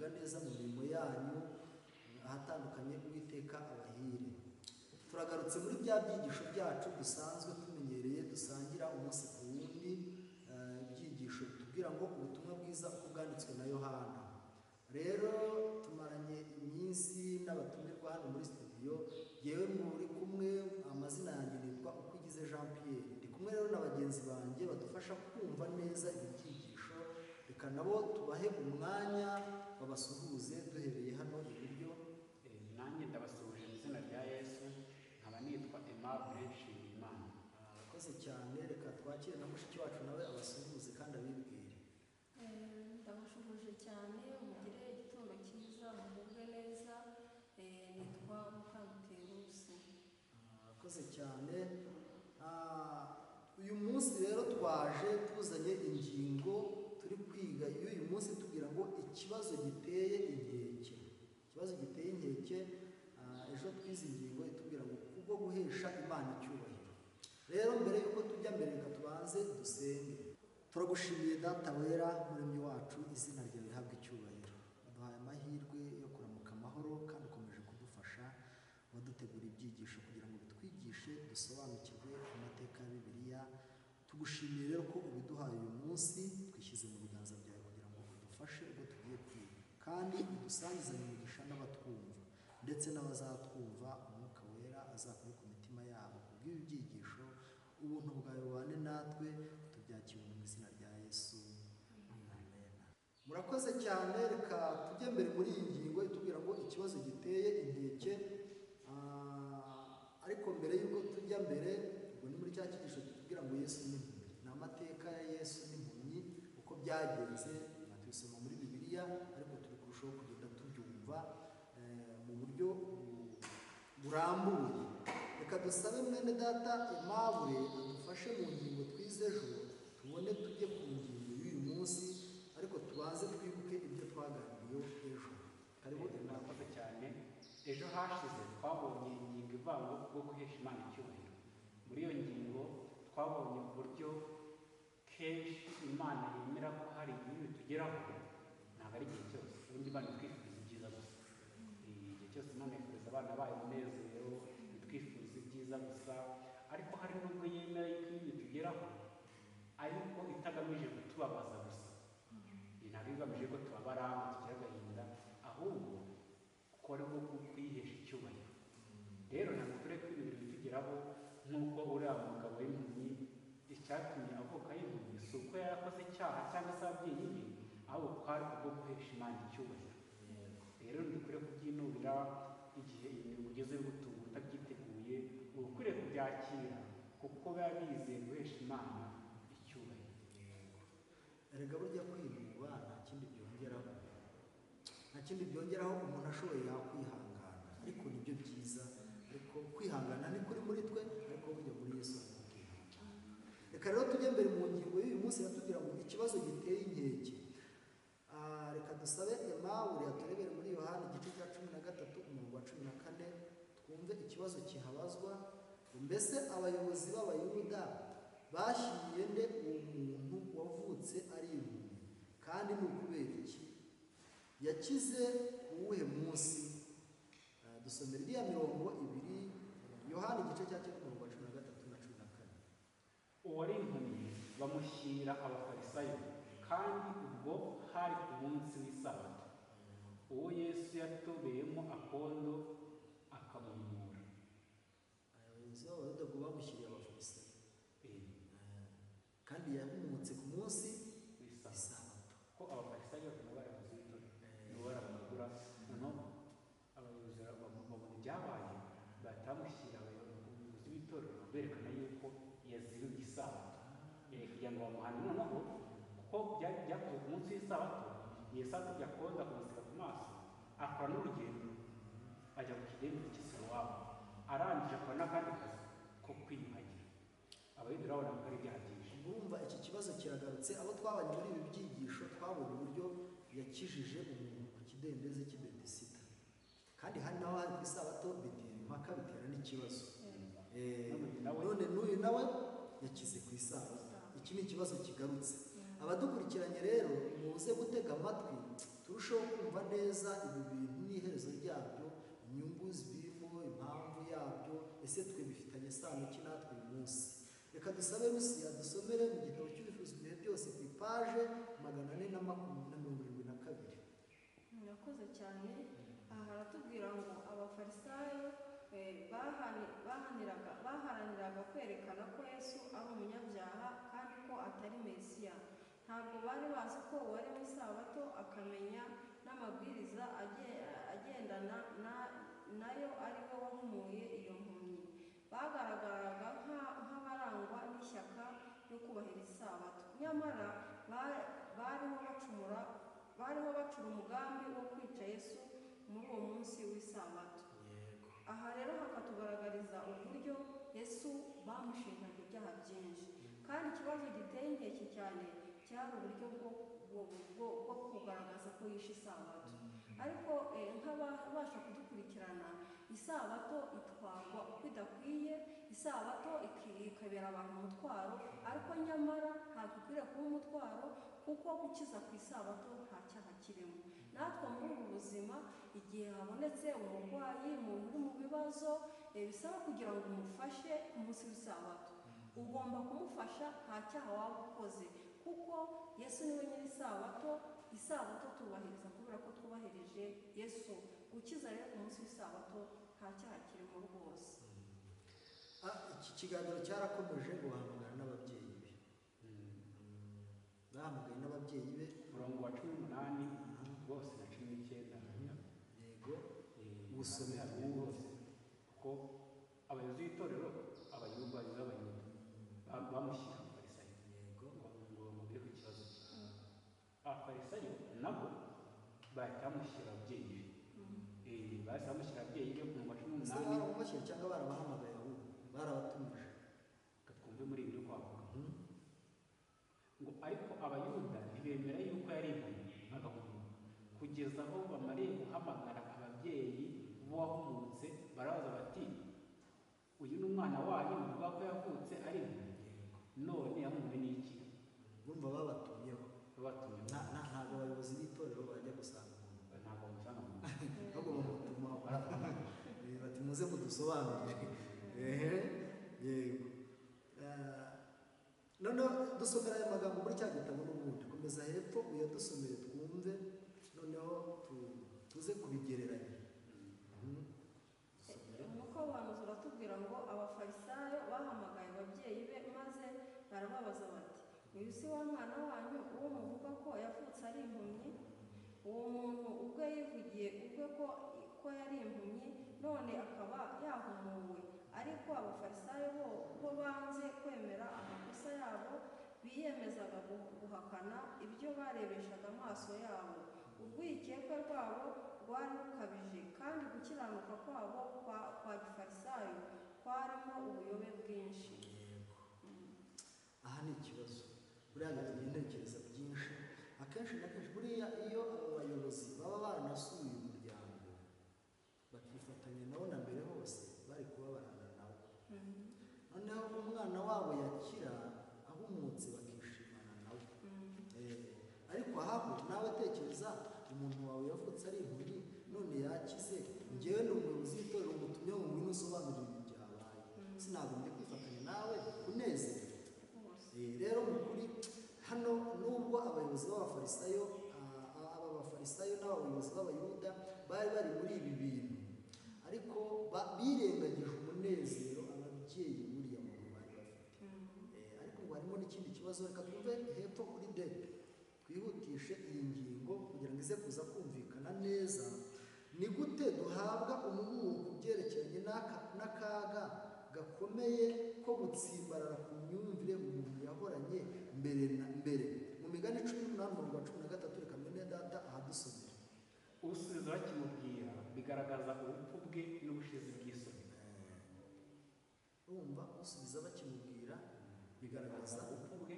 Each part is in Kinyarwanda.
kugubwa neza mu mirimo yanyu ahatandukanye. Uwiteka abahire. Turagarutse muri bya byigisho byacu dusanzwe tumenyereye, dusangira umunsi ku wundi, ibyigisho bitubwira ngo ubutumwa bwiza uko bwanditswe na Yohana. Rero tumaranye iminsi n'abatumirwa hano muri studio, yewe muri kumwe, amazina yanjye nitwa Ukwigize Jean Pierre. Ndi kumwe rero na bagenzi banjye badufasha kumva neza ibi byigisho. Reka nabo tubahe umwanya babasuhuze, duhereye hano iburyo. Nanjye ndabasuhuje mu izina rya Yesu, nkaba nitwa Aimable Nshimiyimana. Arakoze cyane. Reka twakire na mushiki wacu nawe abasuhuze kandi abibwire. Ndabashuhuje cyane, mugire igitondo cyiza, mugubwe neza. Nitwa Mukanterusi. Arakoze cyane. Uyu munsi rero twaje tuzanye ingingo turi kwiga y'uyu munsi, tubwira ngo ikibazo giteye inkeke. Ikibazo giteye inkeke. Ejo twize ingingo itubwira ngo kubwo guhesha Imana icyubahiro. Rero mbere yuko tujya mbere, reka tubanze dusenge. Turagushimiye Data wera, Muremyi wacu, izina ryawe rihabwe icyubahiro. Uduhaye amahirwe yo kuramuka amahoro kandi ukomeje kudufasha, wadutegura ibyigisho kugira ngo bitwigishe dusobanukirwe amateka ya Bibiliya. Tugushimiye rero ko ubiduhaye uyu munsi, twishyize mu biganza byawe kugira ngo udufashe ubwo tugiye kwiga, kandi udusangizanye umugisha n'abatwumva ndetse n'abazatwumva. Umwuka wera azakore ku mitima yabo kubw'ibi byigisho. Ubuntu bwawe bubane natwe, tubyakira mu izina rya Yesu, amen. Murakoze cyane. Reka tujye mbere muri iyi ngingo itubwira ngo ikibazo giteye inkeke. Ariko mbere y'uko tujya mbere, ubwo ni muri cya cyigisho kitubwira ngo Yesu n'impumyi, ni amateka ya Yesu n'impumyi uko byagenze. Tubisoma muri Bibiliya, ariko turi kurushaho kugenda tubyumva mu buryo burambuye. Reka dusabe mwene data Aimable adufashe mu ngingo twize ejo, tubone tujye ku ngingo y'uyu munsi, ariko tubanze twibuke ibyo twaganiriyeho ejo. Karibu Aimable. Murakoze cyane. Ejo hashize twabonye ingingo ivuga ngo bwo guhesha Imana icyubahiro. Muri iyo ngingo twabonye uburyo kenshi Imana yemera ko hari ibibi bitugeraho, ntabwo ari igihe cyose. Ubundi Imana itwifuriza ibyiza gusa. Igihe cyose Imana yifuriza abana bayo umunezero, itwifuriza ibyiza gusa, ariko hari n'ubwo yemera yuko ibibi bitugeraho, ariko itagamije kutubabaza gusa. Ntabwo igamije ko tubabara ngo tugire agahinda, ahubwo kuko ari bwo kuyihesha icyubahiro. Rero ntabwo tureke ibintu bitugeraho, nk'uko uriya mugabo w'impumyi icyatumye avuka y'impumyi si uko yarakoze icyaha cyangwa se ababyeyi be, ahubwo kwari kubwo guhesha Imana icyubahiro. Rero ntidukwiriye kubyinubira igihe ibintu ugeze gutunga utabyiteguye, uba ukwiriye kubyakira kuko biba bizeye guhesha Imana icyubahiro. Erega burya kwinuba nta kindi byongeraho, nta kindi byongeraho. Umuntu ashoboye yakwihangana, ariko nibyo byiza. Ariko kwihangana ni kuri muri twe, ariko burya muri Yesu harimo kwihangana. Reka rero tujye mbere mu ngingo y'uyu munsi iratubwira ngo ikibazo giteye inkeke. Reka dusabe Aimable aturebere muri Yohana igice cya 13 umurongo wa 14, twumve ikibazo kihabazwa. Mbese abayobozi b'Abayuda bashyiriye nde uwo muntu wavutse ari impumyi, kandi ni ukubera iki? Yakize ku wuhe munsi? Dusomera iriya mirongo ibiri, Yohana igice cya 9 umurongo wa 13 na 14. Uwari impumyi bamushyira Abafarisayo, kandi ubwo hari ku munsi w'isabato, uwo Yesu yatobeyemo akondo akamuhumura. Abayobozi b'Abayuda ubwo bamushyiriye Abafarisayo, kandi yahumutse ku munsi w'isabato. Ko Abafarisayo nabo barakoze ibitoro, nabo baramugura. Noneho abayobozi babona ibyabaye, batamushyira abayobozi b'itorero, berekana yuko yazibye isabato, kugira ngo bamuhane. Noneho kuko byakozwe ku munsi w'isabato, Yesu atubye akondo akamusiga ku maso, akora n'urugendo ajya ku kidendezi cy'i Silowamu, arangije akora n'akandi kazi ko kwiyuhagira. Abayuda urabona ko ari ibyaha byinshi. Urumva iki kibazo kiragarutse. Abo twabanye muri ibi byigisho twabonye uburyo yakijije umuntu ku kidendezi cy'i Betesida, kandi hari naho hari ku isabato, bitera impaka, bitera n'ikibazo. None n'uyu nawe yakize ku isabato. Iki ni ikibazo kigarutse. Abadukurikiranye rero muze gutega amatwi turusheho kumva kumva neza ibi bintu n'iherezo ryabyo, inyungu zibirimo, impamvu yabyo, ese twe bifitanye isano ki natwe uyu munsi. Reka dusabe Rusiya dusomere mu gitabo cy'ubifuza ibihe byose ku ipaje 472. Murakoze cyane. Aha haratubwira ngo abafarisayo baharaniraga kwerekana ko Yesu ari umunyabyaha kandi ko atari Mesiya. Ntabwo bari bazi ko uwaremye isabato akamenya n'amabwiriza agendana nayo ari we wahumuye iyo mpumyi. Bagaragaraga nk'abarangwa n'ishyaka ryo kubahiriza isabato, nyamara bariho bacura umugambi wo kwica Yesu muri uwo munsi w'isabato. Aha rero hakatugaragariza uburyo Yesu bamushinjaga ibyaha byinshi, kandi ikibazo giteye inkeke cyane cyari uburyo bwo kugaragaza ko yishe isabato. Ariko nk'ababasha kudukurikirana, isabato itwarwa uko idakwiye, isabato ikabera abantu umutwaro, ariko nyamara ntabwo ikwiriye kuba umutwaro, kuko gukiza ku isabato nta cyaha kirimo. Natwe muri ubu buzima, igihe habonetse umurwayi, umuntu uri mu bibazo, bisaba kugira ngo umufashe ku munsi w'isabato, ugomba kumufasha nta cyaha waba ukoze, kuko Yesu niwe nyiri isabato. Isabato tubahiriza kubera ko twubahirije Yesu. Gukiza rero ku munsi w'isabato nta cyaha kirimo rwose. Iki kiganiro cyarakomeje ngo bahamagara n'ababyeyi be. Bahamagaye n'ababyeyi be. Umurongo wa 18 rwose na 19. Yego, usome rwose, kuko abayobozi b'itorero abayuda b'abayuda bamushyira abafarisayo. Yego, ngo bamubwire ku kibazo cye. Abafarisayo nabo bahita bamushyira ababyeyi be. Bahise bamushyira ababyeyi be ku murongo wa 18. Baramushyira cyangwa barabahamagaye ahubwo barabatumije. Reka twumve muri ibi kwavuga. Ngo ariko abayuda ntibemera yuko yari impumyi agahumuka, kugeza aho bamariye guhamagara ababyeyi b'uwahumutse, barabaza bati uyu ni umwana wanyu muvuga ko yavutse ari impumyi, none yahumuwe n'iki? Bumva babatumyeho. Ntabwo abayobozi b'itorero bajya gusanga umuntu, ntabwo bamusanga umuntu, ahubwo bamutumaho bati muze mudusobanurire. Yego. Noneho dusomera aya magambo muri cya gitabo n'ubundi, komeza hepfo uyadusomere twumve, noneho tuze kubigereranya. Umwuka w'ubuhanuzi uratubwira ngo abafarisayo bahamagaye ababyeyi be maze barababaza bati uyu si wa mwana wanyu uwo muvuga ko yavutse ari impumyi? Uwo muntu ubwe yivugiye ubwe ko yari impumyi, none akaba yahumuwe. Ariko abafarisayo bo banze kwemera amakosa yabo, biyemezaga guhakana ibyo barebeshaga amaso yabo. Urwikekwe rwabo rwari rukabije, kandi gukiranuka kwabo kwa gifarisayo kwarimo ubuyobe bwinshi. Aha ni ikibazo buriya gatuma intekereza byinshi. Akenshi na kenshi buriya iyo aba bayobozi baba baranasuye umuryango bakifatanya nabo na mbere hose, bari kubabarana nabo. Noneho umwana wabo yakira ahumutse bakishimana nawe. Ariko aho nawe tekereza umuntu wawe yavutse ari impumyi none yakize, njyewe ni umuyobozi w'itorero umutumye ngo ngwino usobanurire ibintu byabaye, sinagombye kwifatanya nawe kunezerwa. Rero mu kuri hano nubwo abayobozi b'abafarisayo, aba bafarisayo n'abayobozi b'abayuda bari bari muri ibi bintu, ariko birengagije umunezero ababyeyi buriya muntu bari bafite. Ariko ngo harimo n'ikindi kibazo, reka twumve hepfo kuri D, twihutishe iyi ngingo kugira ngo ize kuza kumvikana neza. Ni gute duhabwa umuburo ku byerekeranye n'akaga gakomeye ko gutsimbarara ku myumvire umuntu yahoranye mbere na mbere? Mu migani 18 umurongo wa 13, reka mwene data ahadusomere. Usubiza bakimubwira bigaragaza ubupfu bwe n'ubushizi bw'isoni. Urumva, usubiza bakimubwira bigaragaza ubupfu bwe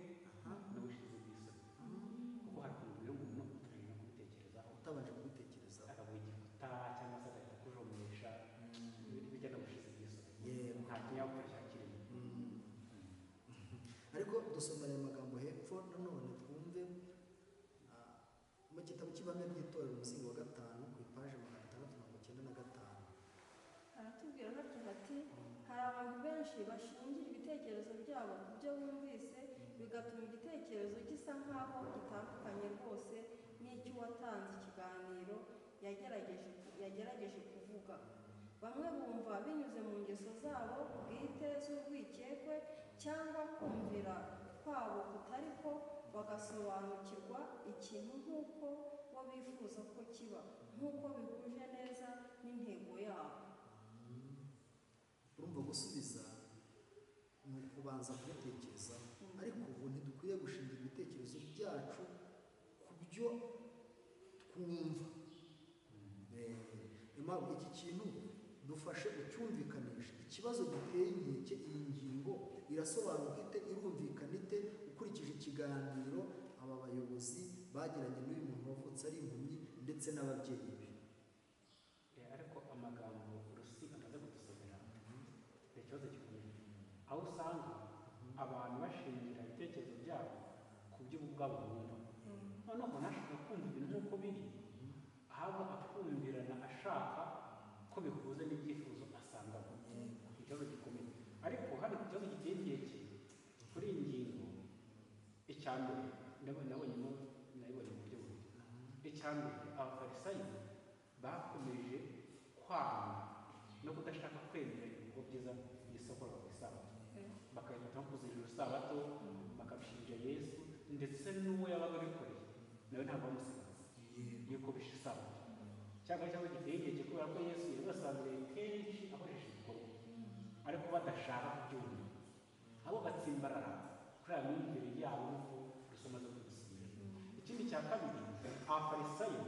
n'ubushizi bw'isoni. Kuko hari ukuntu ubwira umuntu utabanje no kubitekerezaho, utabanje kubitekerezaho, akaguha igikuta cyangwa se agahita akujomesha, bijya n'ubushizi bw'isoni. Nta kinyabupfura cyakirimo. Ariko dusomera aya magambo hepfo nanone twumve mu gitabo cy'ibame ry'itorero umuzingo wa 5 Haratubwira hatya hati hari abantu benshi bashingira ibitekerezo byabo ku byo bumvise, bigatuma igitekerezo gisa nk'aho gitandukanye rwose n'icy'uwatanze ikiganiro yagerageje kuvuga. Bamwe bumva binyuze mu ngeso zabo bwite z'urwikekwe cyangwa kumvira kwabo kutari ko, bagasobanukirwa ikintu nk'uko bo bifuza ko kiba, nk'uko bihuje neza n'intego yabo. Urumva gusubiza ni ukubanza kubitekerezaho, ariko ubu ntidukwiye gushingira ibitekerezo byacu ku byo twumva. Impamvu iki kintu dufashe ucyumvikanisha ikibazo giteye inkeke, iyi ngingo irasobanuka ite, irumvikana ite ukurikije ikiganiro aba bayobozi bagiranye n'uyu muntu wavutse ari impumyi ndetse n'ababyeyi be. Ariko amagambo Rusi amaze kudusomera ni ikibazo gikomeye, aho usanga abantu bashingira ibitekerezo byabo ku byo ubwabo bumva, noneho ntashaka kumva ibintu nk'uko biri, ahubwo akumvirana ashaka ko bihuza n'ibyifuzo asangamo. Ikibazo gikomeye. Ariko hano ku kibazo giteye inkeke kuri iyi ngingo, icya mbere nabonyemo nabibonye mu buryo bubiri. Icya mbere, abafarisayo bakomeje kwanga no kudashaka kwemera ibikorwa byiza Yesu akora ku isabato, bakabifata nko kuzirira isabato, bakabishinja Yesu, ndetse n'uwo yabaga abikoreye nawe ntabwo bamusigaza yuko bishe isabato. Cyangwa ikibazo giteye inkeke kubera ko Yesu yabibasanzuriye kenshi akoresheje ibikorwa, ariko badashaka kubyumva, abo batsimbarara kuri aya myumvire yabo nk'uko rusomaze kubisubira. Ikindi cya kabiri, abafarisayo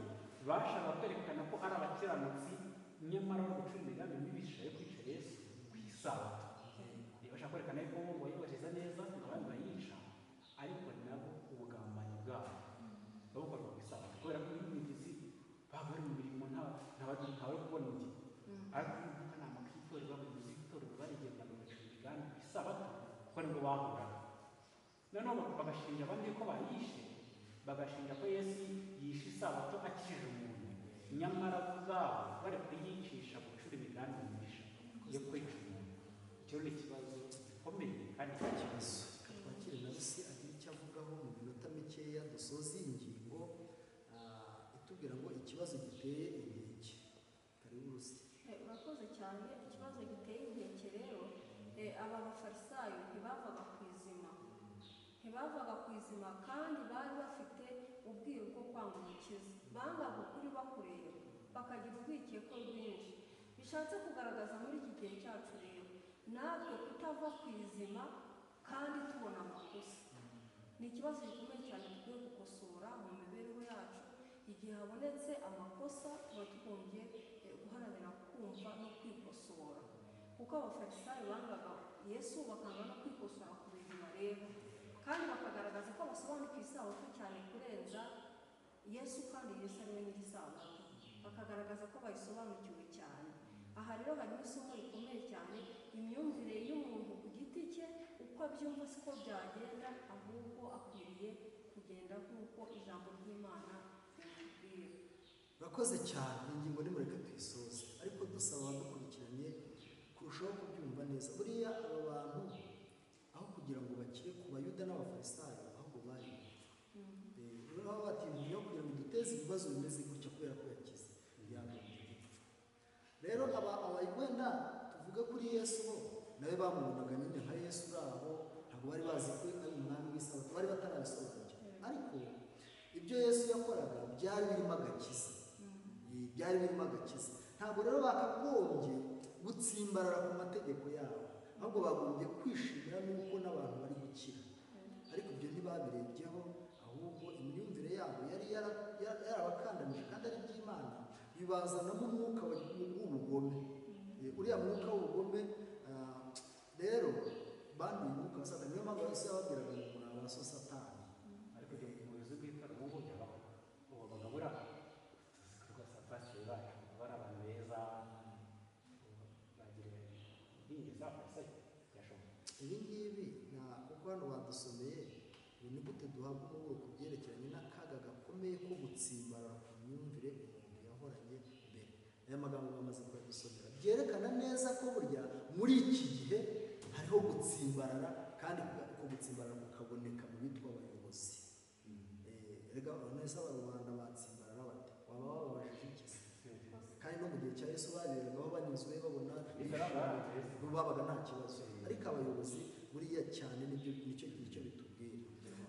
bashaka kwerekana ko ari abakiranutsi, nyamara bari gucura imigambi mibisha yo kwica Yesu ku isabato. Bashaka kwerekana yuko bo bayubahiriza neza ngo abandi bayica, ariko nabo ubugambanyi bwabo babukora ku isabato, kubera ko imigezi baba bari mu mirimo ntabari kubona undi, ariko akanama k'itorero abayobozi b'itorero barigendaga bagacura imigambi ku isabato kuko nibwo bahuraga. Noneho bagashinja abandi ko bayishe, bagashinja ko Yesu yishe isabato akijije umuntu, nyamara ubwabo bari kuyicisha gucura imigambi mibisha yo kwica umuntu. Icyo ni ikibazo gikomeye kandi ikibazo. Reka twakire na Rusi agira icyo avugaho mu minota mikeya dusoze iyi ngingo itubwira ngo ikibazo giteye inkeke. Karibu Rusi. Urakoze cyane. Ikibazo giteye inkeke rero, aba bafarisayo ntibavaga ku izima, ntibavaga ku izima, kandi bari bafite ubwiru bwo kwanga umukiza. Bangaga ukuri bakureba, bakagira urwikekwe rwinshi. Bishatse kugaragaza muri iki gihe cyacu rero natwe kutava ku izima kandi tubona amakosa ni ikibazo gikomeye cyane dukwiye gukosora mu mibereho yacu. Igihe habonetse amakosa tuba tugombye guharanira kumva no kwikosora, kuko abafarisayo bangaga Yesu bakanga no kwikosora ku bintu bareba, kandi bakagaragaza ko basobanukiwe isabato cyane kurenza Yesu, kandi Yesu ari we nyir'isabato, bakagaragaza ko bayisobanukiwe cyane. Aha rero harimo isomo rikomeye cyane, imyumvire y'umuntu ku giti cye uko abyumva siko byagenda, ahubwo akwiriye kugenda nk'uko ijambo ry'Imana rimubwira. Urakoze cyane. Ingingo nimureke tuyisoze, ariko dusaba abadukurikiranye kurushaho kubyumva neza. Buriya aba bantu aho kugira ngo bakire ku Bayuda n'Abafarisayo, ahubwo bari rero bati kugira ngo duteze ibibazo bimeze gutya kubera ko yakize yagombye gupfa. Rero aba wenda tuvuge kuri Yesu, bo nawe bamubonaga nyine nka Yesu uri aho, ntabwo bari bazi ko ari umwami w'isabato, bari batarabisobanukirwa. Ariko ibyo Yesu yakoraga byari birimo agakiza, byari birimo agakiza. Ntabwo rero bakagombye gutsimbarara ku mategeko yabo, ahubwo bagombye kwishimira n'uko n'abantu bari gukira. Ariko ibyo ntibabirebyeho, ahubwo imyumvire yabo yari yarabakandamije kandi ari iby'Imana, bibazanamo umwuka w'ubugome. Uriya mwuka w'ubugome rero banduye umwuka wa Satani. Niyo mpamvu Yesu yababwiraga ngo muri abaso Satani. Ariko ibyo mu buyobozi bw'itorero ubu ngubu byabaho, ubu bagabura rwose abapasiteri bacu bari abantu beza, bagira inkingi z'abafarisayo byashoboka. Ibi ngibi kuko hano badusomeye ngo ni gute duhabwa umuburo ku byerekeranye n'akaga gakomeye ko gutsimbarara ku myumvire umuntu yahoranye mbere. Aya magambo bamaze kuyadusomera. Byerekana neza ko burya muri iki gihe hariho gutsimbarara, kandi uko gutsimbarara kukaboneka mu bitwa abayobozi. Erega neza abarubanda batsimbarara bate? Waba wababajije iki se? Kandi no mu gihe cya Yesu baberagaho banyuzwe, babona babaga nta kibazo. Ariko abayobozi buriya cyane nicyo bitubwira.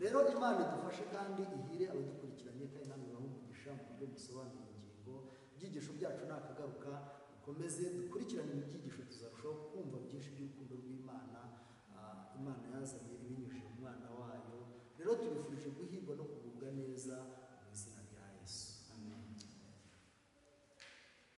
Rero Imana idufashe kandi ihire abadukurikiranye, kandi namwe ibahe umugisha mu buryo musobanura ingingo. Ibyigisho byacu nakagaruka, dukomeze dukurikirane ibyigisho, tuzarushaho kumva byinshi by'urukundo rw'Imana. Imana yazanye ibinyujije mu mwana wayo. Rero tubifurije guhirwa no kugubwa neza.